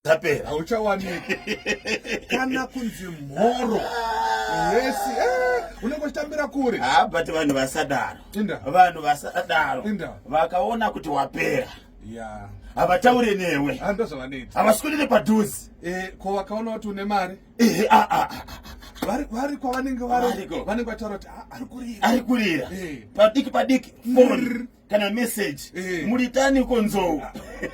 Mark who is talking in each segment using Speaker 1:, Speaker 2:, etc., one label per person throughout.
Speaker 1: Dzapera.
Speaker 2: Hauchawaniki. Kana kunzi mhoro. Yes, unenge uchitambira kure.
Speaker 1: Ah, but vanhu vasadaro.
Speaker 2: Inda.
Speaker 1: Vanhu vasadaro.
Speaker 2: Inda.
Speaker 1: Vakaona kuti wapera.
Speaker 2: Yeah.
Speaker 1: Havataure newe.
Speaker 2: Ah, ndozvavanoita.
Speaker 1: Havaswedere padhuze.
Speaker 2: Eh, ko vakaona kuti une mari?
Speaker 1: Eh, ah, ah, ah.
Speaker 2: Vari vari kwavanenge vari.
Speaker 1: Variko.
Speaker 2: Vanenge vataura kuti ah, ari kurira.
Speaker 1: Ari kurira.
Speaker 2: Eh.
Speaker 1: Padiki padiki phone. Kana message.
Speaker 2: Eh.
Speaker 1: Muritani konzou.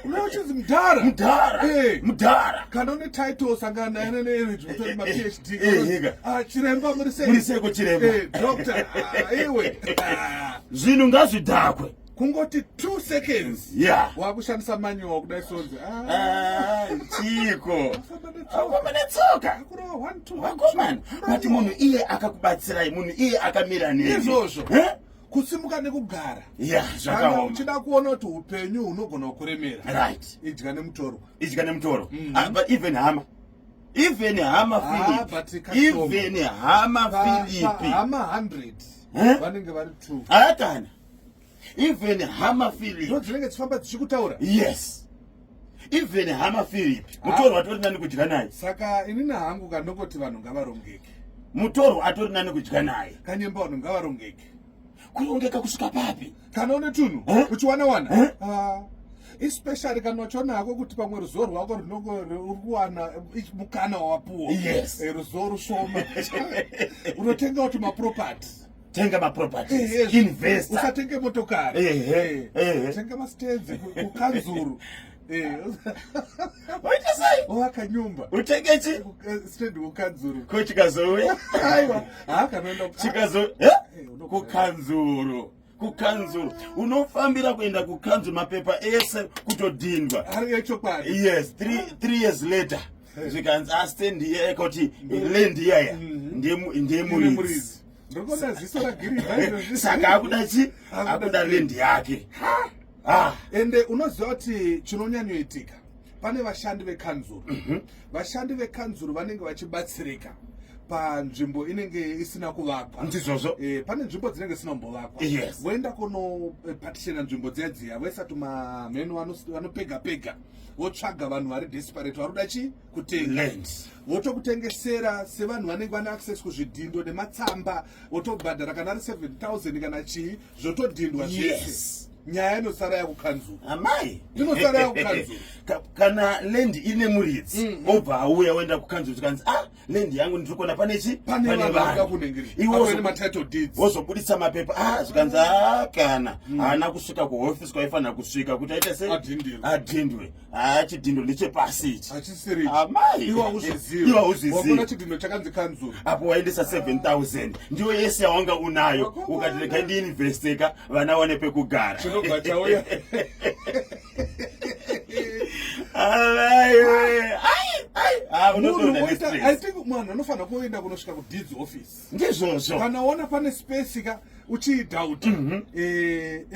Speaker 2: Unenge uchinzi mudhara.
Speaker 1: Mudhara.
Speaker 2: Eh.
Speaker 1: Mudhara.
Speaker 2: Kana une title sangana naye ne utori ma PhD.
Speaker 1: Eh, eh,
Speaker 2: Ah, chiremba muri sei?
Speaker 1: Muri sei ko chiremba?
Speaker 2: Eh, doctor. Ah, iwe. Ah.
Speaker 1: Zvinhu ngazvidhakwe.
Speaker 2: Kungoti 2 seconds.
Speaker 1: Yeah.
Speaker 2: Wakushandisa manual kudai sonzi. Ah.
Speaker 1: Ah, chiko.
Speaker 2: Famba netsoka.
Speaker 1: Famba netsoka.
Speaker 2: Akurova 1 2.
Speaker 1: Vakomana, but munhu iye akakubatsirai, munhu iye akamira nemi.
Speaker 2: Izvozvo.
Speaker 1: Eh?
Speaker 2: Kusimuka nekugara.
Speaker 1: Yeah,
Speaker 2: Kana
Speaker 1: zvakaoma.
Speaker 2: uchida kuona kuti upenyu hunogona kukuremera.
Speaker 1: Right.
Speaker 2: Idya nemutorwa.
Speaker 1: Idya nemutoro. Ah, but even hama. Even hama
Speaker 2: Ah,
Speaker 1: Philip.
Speaker 2: but kashoma.
Speaker 1: Even hama Philip.
Speaker 2: Hama 100.
Speaker 1: Eh?
Speaker 2: Vanenge vari 2.
Speaker 1: Akana. Even hama Philip.
Speaker 2: Ndo dzinenge dzichifamba dzichikutaura.
Speaker 1: Yes. Even hama Philip. Mutorwa atori nani kudya naye.
Speaker 2: Saka inini hangu kandongoti vanhu ngavarongeke.
Speaker 1: Mutorwa atori nani kudya naye.
Speaker 2: Kanyemba vanhu ngavarongeke.
Speaker 1: Kurongeka kusvika papi?
Speaker 2: Kana une tunhu
Speaker 1: Eh?
Speaker 2: uchiwana wana.
Speaker 1: Eh?
Speaker 2: Ah, especially kana uchiona hako kuti pamwe ruzivo rwako runongo uri kuwana mukana wawapuwa.
Speaker 1: Yes.
Speaker 2: Ruzivo rushoma. Unotenga kuti maproperty.
Speaker 1: Tenga maproperties.
Speaker 2: Eh,
Speaker 1: Invest.
Speaker 2: Usatenge motokari.
Speaker 1: Ehe, ehe.
Speaker 2: Tenga mastands kukanzuru.
Speaker 1: Waita sei?
Speaker 2: Waka nyumba.
Speaker 1: Utenge chi?
Speaker 2: Stand kukanzuru.
Speaker 1: Ko chikazouya?
Speaker 2: Aiwa. Ah, kanoenda
Speaker 1: Chikazo, eh?
Speaker 2: unogona.
Speaker 1: Kukanzuru. Kukanzuru. Unofambira kuenda kukanzuru mapepa ese kutodhindwa.
Speaker 2: Ari echokwadi.
Speaker 1: Yes, 3 years later. Zvikanzi ah, stand here kuti land iyaya ndiye muridzi.
Speaker 2: Ndinoona ziso ragirinha izvozvi.
Speaker 1: Saka akuda chi?
Speaker 2: Akuda
Speaker 1: Akuda land yake. Ah.
Speaker 2: Ende unoziva kuti chinonyanyoitika pane vashandi vekanzuru. Vashandi vekanzuru vanenge vachibatsirika panzvimbo inenge isina kuvakwa.
Speaker 1: Ndizvozvo.
Speaker 2: Pane nzvimbo dzinenge dzisina kumbovakwa.
Speaker 1: Yes.
Speaker 2: Voenda kunopartitiona nzvimbo dziya dziya, voisa tumamheno vanopega pega, votsvaga vanhu vari desperate vari kuda chi kutenga.
Speaker 1: Land.
Speaker 2: Votokutengesera sevanhu vanenge vane access kuzvidhindo nematsamba, votobhadhara kana ari 7000 kana chii, zvotodhindwa zvese.
Speaker 1: Yes.
Speaker 2: Nyaya inosara yakukanzuru.
Speaker 1: Amai.
Speaker 2: Inosara yakukanzuru.
Speaker 1: Kana land ine muridzi, obva auya oenda kukanzuru zvikanzi ah, land yangu ndiri kuona pane chi?
Speaker 2: Pane
Speaker 1: Pane
Speaker 2: vanhu
Speaker 1: vanhu.
Speaker 2: vanoda kunengeri.
Speaker 1: Iwe
Speaker 2: Pamwe nema-title deeds.
Speaker 1: wozobudisa mapepa, ah, zvikanzi ah, kana haana kusvika kuhofisi kwaifanira kusvika kuti aite sei?
Speaker 2: Adhindwe.
Speaker 1: Adhindwe. Ah, chidhindo ndechepasi ichi.
Speaker 2: Hachisiri.
Speaker 1: Amai.
Speaker 2: Iwe hauzvizivi.
Speaker 1: Iwe hauzvizivi.
Speaker 2: Wakuona chidhindo chakanzi kanzuru.
Speaker 1: Apo waendesa 7000 ndiyo yese yawanga unayo,
Speaker 2: Wakomana.
Speaker 1: ukati regai ndiinvesteka vana wane pekugara.
Speaker 2: Chinobva chauya.
Speaker 1: Amai, ai, ai. Ah,
Speaker 2: Munhu
Speaker 1: unotoona
Speaker 2: woita,
Speaker 1: nestress.
Speaker 2: I think munhu anofanira kuenda kunosvika kudeeds office.
Speaker 1: Ndizvozvo.
Speaker 2: Kana waona pane space ka uchiidhauta,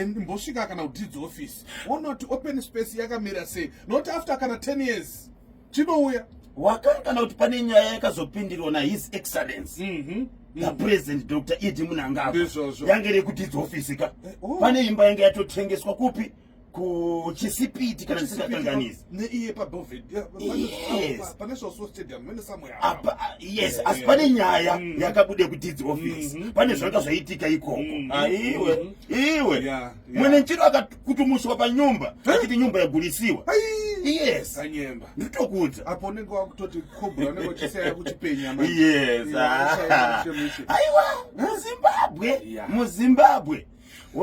Speaker 2: imbosvika kana kudeeds office. Woona kuti open space yakamira sei. Not after kana 10 years. Chinouya.
Speaker 1: Wakangana kuti pane nyaya yakazopindirwa na His Excellency the President Dr. E.D. Mnangagwa.
Speaker 2: Ndizvozvo.
Speaker 1: Yange iri kudeeds office ka.
Speaker 2: Oh.
Speaker 1: Pane imba yange yatotengeswa kupi? Kuchisipiti kana ndisingakanganisi.
Speaker 2: Neiye paBovet.
Speaker 1: Yes.
Speaker 2: Pane Soso Stadium, mene somewhere.
Speaker 1: Apa, yes, asi pane nyaya yakabude kudeeds office. Pane zvanga zvaitika ikoko. Aiwe, iwe. Mwene nchiro akakutumuswa panyumba, achiti nyumba yagurisiwa.
Speaker 2: Ai.
Speaker 1: Yes.
Speaker 2: Kanyemba.
Speaker 1: Nditokuudza.
Speaker 2: Apo unenge wakutoti cobra unenge uchisaya kuchipenya manje.
Speaker 1: Yes.
Speaker 2: Yeah,
Speaker 1: Ah.
Speaker 2: mushe, mushe.
Speaker 1: Aiwa, muZimbabwe.
Speaker 2: Yeah.
Speaker 1: muZimbabwe.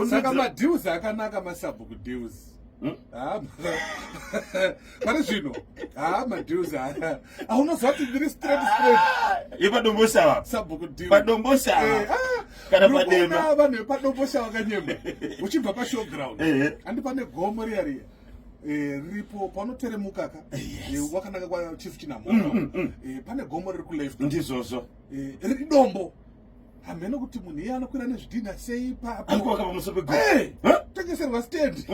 Speaker 2: Saka madeals akanaka masabhuku deals. Ah, pane zvino. Ah, madeals aya. Aunoziva kuti ndiri straight straight.
Speaker 1: Yepadomboshava.
Speaker 2: Sabhuku deal.
Speaker 1: Padomboshava. Kana
Speaker 2: Uri kuona
Speaker 1: padema.
Speaker 2: vanhu vepadomboshava kanyemba. Uchibva pashowground. Handi pane gomo riya riya. Riripo paunoteremuka ka.
Speaker 1: Yes.
Speaker 2: Wakanaka kwa Chief Chinamhora. Pane gomo riri kuleft.
Speaker 1: Ndizvozvo.
Speaker 2: Riri dombo. Hameno kuti munhu iye anokwira nezvidhinha sei ipapo.
Speaker 1: Ari kuvaka pamusoro pegomo.
Speaker 2: Hey!
Speaker 1: Huh?
Speaker 2: Tengeserwa stand.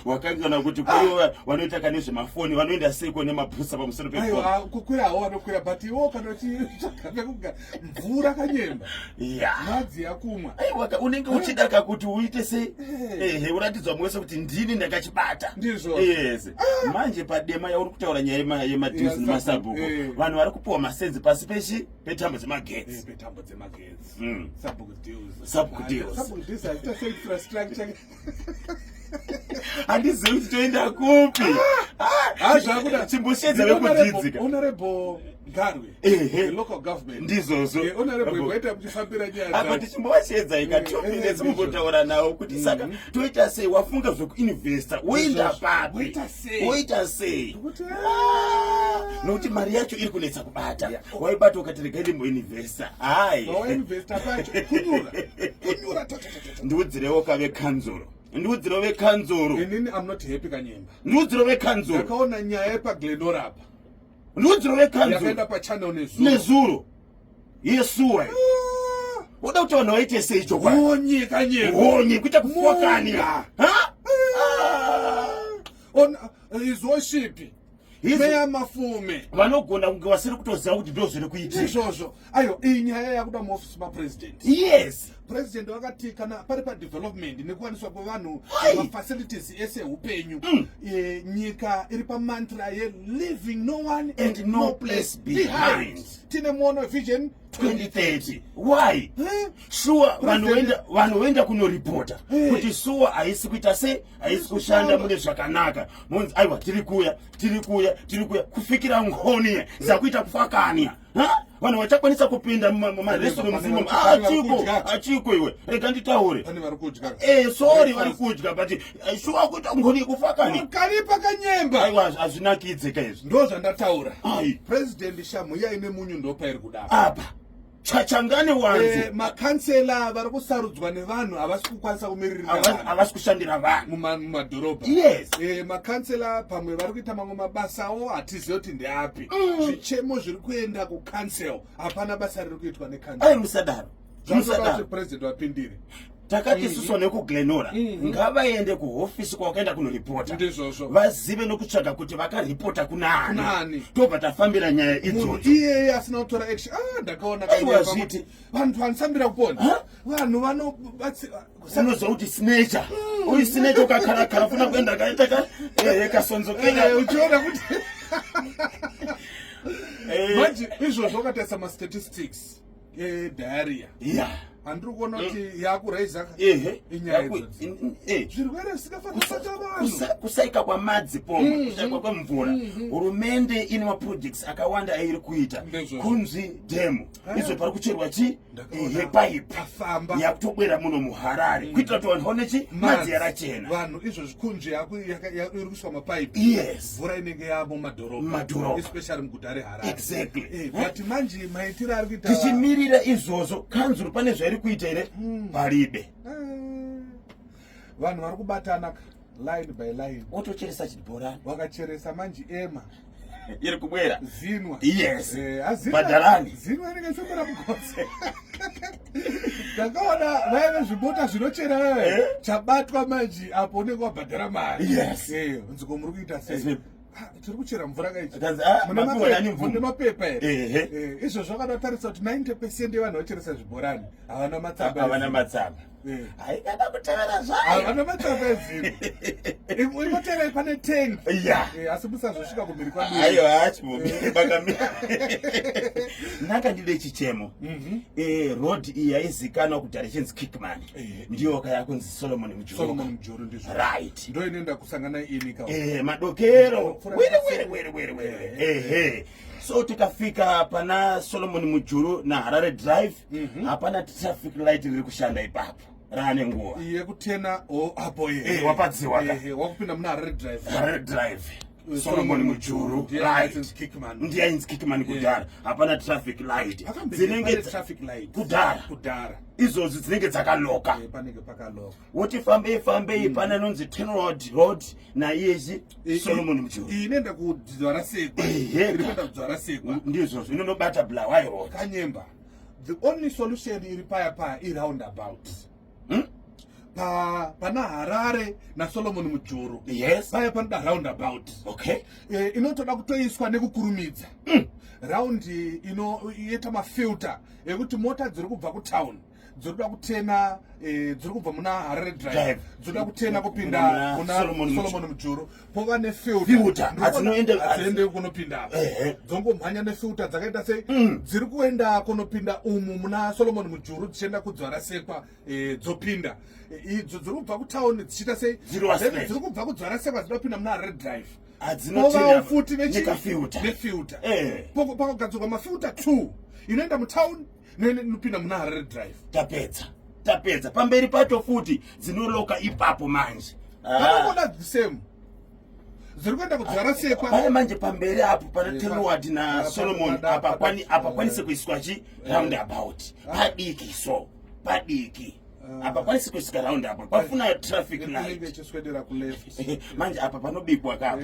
Speaker 1: Wakangana kuti kuiwa vanoita kane zvemafoni vanoenda seiko nemabhusa pamusoro pefoni.
Speaker 2: Aiwa kukwira hawo vanokwira but iwo kana uchitsvaga pekugara mvura kanyemba.
Speaker 1: Yeah.
Speaker 2: Madzi yakumwa.
Speaker 1: Aiwa unenge uchida ka kuti uite sei? Ehe uratidzwa mwese kuti ndini ndakachibata.
Speaker 2: Ndizvo.
Speaker 1: Yes. Ah. Manje padema yauri kutaura nyaya yema yemadeals nemasabhuku. Vanhu vari kupiwa masenzi pasi pechi petambo dzemagetsi.
Speaker 2: Petambo dzemagetsi.
Speaker 1: Sabhuku deals. Sabhuku deals.
Speaker 2: Sabhuku deals aita se infrastructure.
Speaker 1: Handizivi kuti toenda kupi.
Speaker 2: Ah, zvakuda
Speaker 1: chimboshedza vekudzidzika.
Speaker 2: Honorable Garwe.
Speaker 1: Ehe.
Speaker 2: Local government.
Speaker 1: Ndizvozvo.
Speaker 2: Eh, honorable waita kuchifambira nyaya.
Speaker 1: Apa tichimbovashedza ika 2 minutes mumbotaura navo kuti saka toita sei wafunga zvekuinvesta woenda papi?
Speaker 2: Woita sei?
Speaker 1: Woita sei?
Speaker 2: Kuti
Speaker 1: Nokuti mari yacho iri kunetsa kubata. Waibata ukati regai ndimboinvesta. Hai.
Speaker 2: Wainvesta pacho kunyura. Kunyura ta ta ta ta.
Speaker 1: Ndiudzirewo kave kanzuro. Ndiudzirewo vekanzuro.
Speaker 2: Inini I'm not happy kanyemba.
Speaker 1: Ndiudzirewo vekanzuro.
Speaker 2: Ndakaona nyaya yepaGlenora apa.
Speaker 1: Ndiudzirewo vekanzuro.
Speaker 2: Yakaenda pachannel nezuro.
Speaker 1: Nezuro. Yesuwa. Woda kuti vanhu vaite sei chokwadi?
Speaker 2: Honye kanyemba.
Speaker 1: Honye kuita kufokani.
Speaker 2: Munga.
Speaker 1: Ha?
Speaker 2: On his worship.
Speaker 1: His-
Speaker 2: Meya Mafume.
Speaker 1: Vanogona kunge vasiri kutoziva kuti ndo zviri kuitika.
Speaker 2: Izvozvo. Ayo iyi nyaya yakuda muofisi mapresident.
Speaker 1: Yes.
Speaker 2: President vakati kana pari padevelopment nekuwaniswa kwevanhu
Speaker 1: Ai.
Speaker 2: mafacilities ese upenyu nyika iri pamantra ye-leaving no one
Speaker 1: And no place behind.
Speaker 2: Tine muono vision
Speaker 1: 2030. Why?
Speaker 2: Eh?
Speaker 1: Sure,
Speaker 2: President-
Speaker 1: vanhu voenda kunoripota
Speaker 2: Eh.
Speaker 1: kuti suwa haisi kuita sei, haisi kushanda mune zvakanaka. Monzi aiwa tiri kuuya, tiri kuuya, tiri kuuya kufikira ngoni dzakuita kufakania. Ha? Vanhu vachakwanisa kupinda mumarestaurant
Speaker 2: Pane
Speaker 1: imomo.
Speaker 2: vari
Speaker 1: Achiko,
Speaker 2: kudya.
Speaker 1: achiko iwe. Rega nditaure.
Speaker 2: Pane vari kudya.
Speaker 1: Sorry vari kudya but shuwa kuita ngoni yekufakani.
Speaker 2: Karipa kanyemba.
Speaker 1: Aiwa hazvinakidzika izvi.
Speaker 2: Ndo zvandataura.
Speaker 1: Ai.
Speaker 2: President Shamuya ine munyu ndopairi kuda.
Speaker 1: Apa. Chachangane wanzi.
Speaker 2: Makansela vari kusarudzwa nevanhu havasi kukwanisa kumiririra vanhu.
Speaker 1: Havasi kushandira vanhu.
Speaker 2: Mumadhorobha.
Speaker 1: Yes.
Speaker 2: Makansela pamwe vari kuita mamwe mabasawo hatizivi kuti ndeapi. Zvichemo zviri kuenda kucouncil, hapana basa riri kuitwa necouncil.
Speaker 1: Ai musadaro.
Speaker 2: Zvanoda kuti
Speaker 1: Musadaro.
Speaker 2: president vapindire.
Speaker 1: Takati isusu nekuGlenora ngavaende kuhofisi kwavakaenda kunoripota.
Speaker 2: Ndizvozvo.
Speaker 1: Vazive nokutsvaga kuti vakaripota kunani.
Speaker 2: Kunani.
Speaker 1: Tobva tafambira nyaya
Speaker 2: Munhu
Speaker 1: idzodzo.
Speaker 2: iyeye asina kutora action. Ndakaona
Speaker 1: Aiwa,
Speaker 2: kanyemba
Speaker 1: zviti.
Speaker 2: kuti vanhu vanosambira kupona.
Speaker 1: Ha?
Speaker 2: Vanhu vanobatsira.
Speaker 1: Unoziva kuti snatcher. Uyu snatcher ukakarakara funa kuenda kaita ka kasonzo kenya.
Speaker 2: Uchiona kuti manje izvozvo wakatarisa mastatistics ediarrhea. Handiri kuona kuti yakuraisa inyaya idzodzo. Zvirwere zvisingafaniri kubata vanhu.
Speaker 1: Kusaika kwamadzi pomwe, kusaikwa kwemvura. Hurumende ine maprojects akawanda airi kuita.
Speaker 2: Ndizvozvo.
Speaker 1: Kunzi dam. Izvo pari kucherwa chi?
Speaker 2: Ndakaona
Speaker 1: Ehe, pipe.
Speaker 2: pafamba.
Speaker 1: Yakutobwera muno muHarare. Kuitira kuti vanhu vaone chi? Madzi yakachena.
Speaker 2: Vanhu izvozvi kunzvi iri kuiswa mapaipi.
Speaker 1: Yes.
Speaker 2: Mvura inenge yamo mumadhorobha.
Speaker 1: Mumadhorobha.
Speaker 2: Especially muguta reHarare.
Speaker 1: Exactly.
Speaker 2: But manje maitiro ari kuita
Speaker 1: Tichimirira izvozvo, kanzuru pane zvairi kuita here? Paribe.
Speaker 2: Vanhu vari kubatana line by line.
Speaker 1: Wotocheresa chibhorani.
Speaker 2: Wakacheresa manje ema.
Speaker 1: Iri kubwera.
Speaker 2: Zinwa.
Speaker 1: Yes.
Speaker 2: Azinwa.
Speaker 1: Bhadharani.
Speaker 2: Zinwa inenge isopera mugotsi. Ndakaona vaya vezvimota zvinochera vaya. Chabatwa manje apo unenge wabhadhara mari.
Speaker 1: Yes.
Speaker 2: Nziko muri kuita sei?
Speaker 1: Yes.
Speaker 2: Tiri kuchera mvura kaichi.
Speaker 1: Kanzi, mapiwa nani mvumo?
Speaker 2: Mune mapepa here?
Speaker 1: Ehe.
Speaker 2: Izvo zvakadatarisa kuti 90% yevanhu vacheresa zvibhorani havana matsamba.
Speaker 1: Havana matsamba. Haikada kutevera zvayo.
Speaker 2: Havana matsamba ezino. Imotevera pane tank. Asi musazosvika kumhiri kwadu.
Speaker 1: Aiwa, hachimbobika. Ndanga ndide chichemo. Road iyi yaizikanwa kudhara ichinzi Kickman. Ndiyo kaya kunzi Solomon Mujuru.
Speaker 2: Solomon Mujuru ndizvo.
Speaker 1: Right.
Speaker 2: Ndo inoenda kusangana ini ka.
Speaker 1: Madokero.
Speaker 2: Kupfuura
Speaker 1: Were,
Speaker 2: pasi.
Speaker 1: were, were, were, were. Ehe. So tikafika pana Solomon Mujuru na Harare Drive, hapana traffic light riri kushanda ipapo. Raane nguva.
Speaker 2: Iye kutena o apo ye.
Speaker 1: Wapadziwa ka.
Speaker 2: Wakupinda muna Harare Drive.
Speaker 1: Harare Drive. Solomon Mujuru.
Speaker 2: Ndiye
Speaker 1: Right.
Speaker 2: ainzi Kickman.
Speaker 1: Ndiye ainzi Kickman kudhara. Hapana traffic light.
Speaker 2: Pakambenge
Speaker 1: Dzinenge
Speaker 2: pane traffic light.
Speaker 1: Kudhara.
Speaker 2: Kudhara.
Speaker 1: Izvozvi dzinenge dzakaloka.
Speaker 2: Panenge pakaloka.
Speaker 1: Woti fambei fambei pane anonzi Tenroad Road naiyezvi Solomon Mujuru.
Speaker 2: Iyi inoenda kuDzivarasekwa. Iri kuenda kuDzivarasekwa.
Speaker 1: Ndizvozvo inonobata Bulawayo Road.
Speaker 2: Kanyemba. The only solution iri paya paya i roundabout. Pa pana Harare naSolomon Mujuru.
Speaker 1: Yes.
Speaker 2: Paya panoda roundabout.
Speaker 1: Okay.
Speaker 2: Eh, inotoda kutoiswa nekukurumidza. Round inoita mafilter ekuti mota dziri kubva kutown dziri kuda kutena eh, dziri kubva muna Harare Drive
Speaker 1: Drive.
Speaker 2: dziri kuda kutena kupinda
Speaker 1: Muna
Speaker 2: muna
Speaker 1: Solomon Mujuru.
Speaker 2: Solomon Mujuru pova
Speaker 1: Filter. Hadzinoende-
Speaker 2: nefilterhadziende kunopinda apa
Speaker 1: Ehe.
Speaker 2: Dzongomhanya nefilter dzakaita sei dziri kuenda kunopinda umu muna Solomon Mujuru dzichienda kuDzivarasekwa eh, dzopinda. Eh, idzo dziri kubva kutauni dzichiita sei
Speaker 1: Dziri wa
Speaker 2: Then
Speaker 1: straight.
Speaker 2: dziri kubva kuDzivarasekwa dzinoda kupinda muna Harare Drive.
Speaker 1: Hadzinotena
Speaker 2: Povawo futi
Speaker 1: nekafilter.
Speaker 2: nefilter.
Speaker 1: Eh.
Speaker 2: Pakugadzirwa mafilter 2 inoenda mutown neinopinda muna Harare Drive.
Speaker 1: Tapedza, tapedza. Pamberi pacho futi dzinoloka ipapo manje. Ah.
Speaker 2: Vanongoda the same dziri kuenda kuDzivarasekwa.
Speaker 1: Pane manje pamberi apo pana Terward na Solomon apa kwani apa kwanise kuiswa chi roundabout padiki, so padiki apa kwanise kuiswa roundabout, pafuna traffic
Speaker 2: Inenge
Speaker 1: light.
Speaker 2: ichiswedera kuleft.
Speaker 1: Manje apa panobikwa kapa,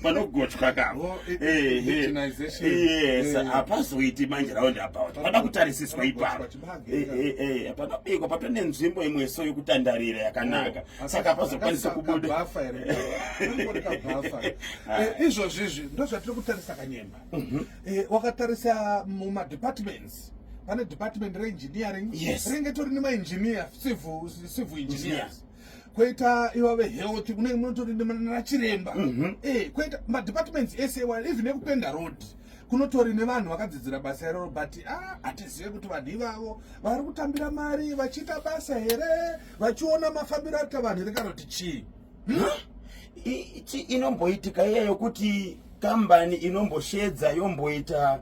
Speaker 1: panogochwa kapa.
Speaker 2: Oh, indigenization.
Speaker 1: Yes, hapazoiti manje roundabout, pada kutarisiswa
Speaker 2: Panogochwa
Speaker 1: ipapo.
Speaker 2: chibage.
Speaker 1: Panobikwa patone nzvimbo imwe so yekutandarira yakanaka, saka hapazokwanisa kubuda.
Speaker 2: Kabhafa here? Kanongori kabhafa. Izvozvizvi ndo zvatiri kutarisa, Kanyemba. Wakatarisa mumadepartments, pane department reengineering rinenge tori nemaengineer, civil engineers, kwoita iva vehealth, kunenge munotori nachiremba. Kwoita madepartments ese iwayo, even ekupenda road kunotori nevanhu vakadzidzira basa iroro, but ah, hatizive kuti vanhu ivavo vari kutambira mari vachiita basa here, vachiona mafambiro arita vanhu here, kana kuti chii?
Speaker 1: Inomboitika iya yokuti kambani inomboshedza yomboita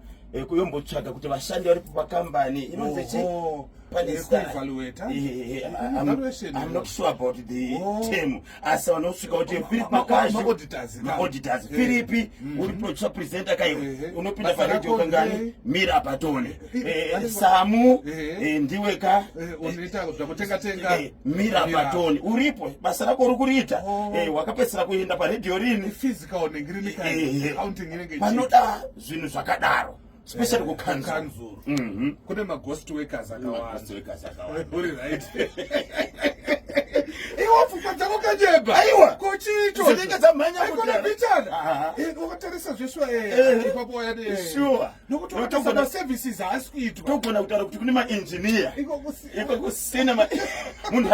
Speaker 1: yombotsvaga kuti vashandi varipo pakambani inonzi chi
Speaker 2: Oho,
Speaker 1: pane zita.
Speaker 2: Yekuevaluate.
Speaker 1: I'm
Speaker 2: Evaluation.
Speaker 1: not sure about the term, asi vanosvika kuti Philip Makazhu,
Speaker 2: Ma-auditors, ka.
Speaker 1: ma-auditors. Philip, uri producer, presenter kaiwe, unopinda
Speaker 2: Basa
Speaker 1: paredio
Speaker 2: rako
Speaker 1: kangani? Mira patone. Samu, ndiwe ka
Speaker 2: Unoita zvakutenga-tenga.
Speaker 1: Mira patoni, uripo, basa rako uri kuriita.
Speaker 2: Oh.
Speaker 1: Wakapedzisira kuenda paredhiyo rini?
Speaker 2: Physical nengirini, accounting inenge ichiita.
Speaker 1: Panoda zvinhu zvakadaro, especially kukanzuru.
Speaker 2: Kanzuru kune maghost workers akawanda.
Speaker 1: Maghost workers akawanda.
Speaker 2: Uri right, iwo pfungwa dzako, Kanyemba.
Speaker 1: Aiwa.
Speaker 2: Kochiito
Speaker 1: Dzinenge dzamhanya
Speaker 2: aikona
Speaker 1: kudhara.
Speaker 2: bichana.
Speaker 1: Aha.
Speaker 2: Wakatarisa zveshuwa ipapo wayani nokuti wakatarisa maservices haasi kuitwa.
Speaker 1: Togona kutaura kuti kune maengineer
Speaker 2: Iko
Speaker 1: iko kusina munhu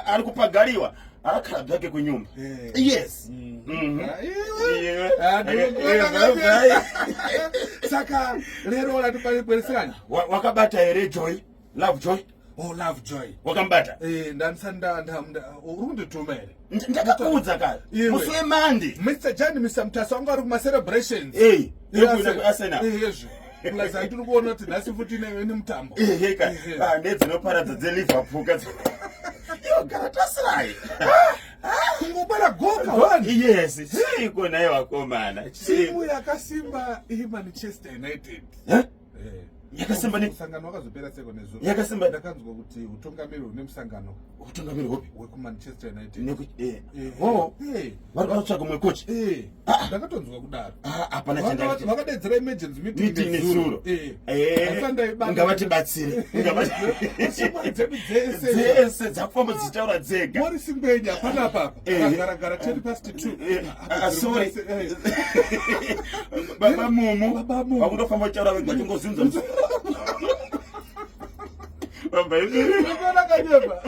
Speaker 1: ari kupagariwa akakhala zvake kunyumba. Yes.
Speaker 2: Ah, iwe.
Speaker 1: Iwe.
Speaker 2: Ah, ndinokuona.
Speaker 1: Bye.
Speaker 2: Saka lero ratibwereserani.
Speaker 1: Wakabata here Joy Love Joy?
Speaker 2: Oh, Love Joy.
Speaker 1: Wakambata?
Speaker 2: Ndandisati uri kundituma here?
Speaker 1: Ndakakuudza kare
Speaker 2: Iwe.
Speaker 1: musi weMonday.
Speaker 2: Mr Jan, Mr Mutasa wanga vari kumacelebrations.
Speaker 1: Ei, yekuenda kuArsenal.
Speaker 2: Ezvo plus handiri kuona kuti nhasi futi ine mutambo.
Speaker 1: Eheka.
Speaker 2: Ehe.
Speaker 1: Ah, ndedzinoparadza dzeLiverpool ka, iwo Galatasaray.
Speaker 2: Kungobara goka one.
Speaker 1: Yes, chiiko naye vakomana?
Speaker 2: Timu
Speaker 1: Chiiko?
Speaker 2: yakasimba iManchester United.
Speaker 1: Eh? Yakasimba
Speaker 2: Musangano wakazopera seko nezuro. Ndakanzwa kuti utungamiri hune musangano.
Speaker 1: Utungamiri hupi?
Speaker 2: WekuManchester United.
Speaker 1: Oh, vari kutsvaga mumwe coach.
Speaker 2: Ndakatonzwa kudaro.
Speaker 1: Ah, hapana chandati.
Speaker 2: Vakadedzera emergency meeting
Speaker 1: Meeting nezuro.
Speaker 2: Asi ndaibata-
Speaker 1: Ngavatibatsire.
Speaker 2: Shamwari dzedu dzese.
Speaker 1: Dzese dzakufamba dzichitaura dzega.
Speaker 2: Morris Ngwenya panapa garagara 2:10.
Speaker 1: Ah, sorry. Baba Mumu.
Speaker 2: Baba Mumu.
Speaker 1: Vakutofamba vachitaura vega, vachingozunza. Baba,
Speaker 2: Unoona, Kanyemba.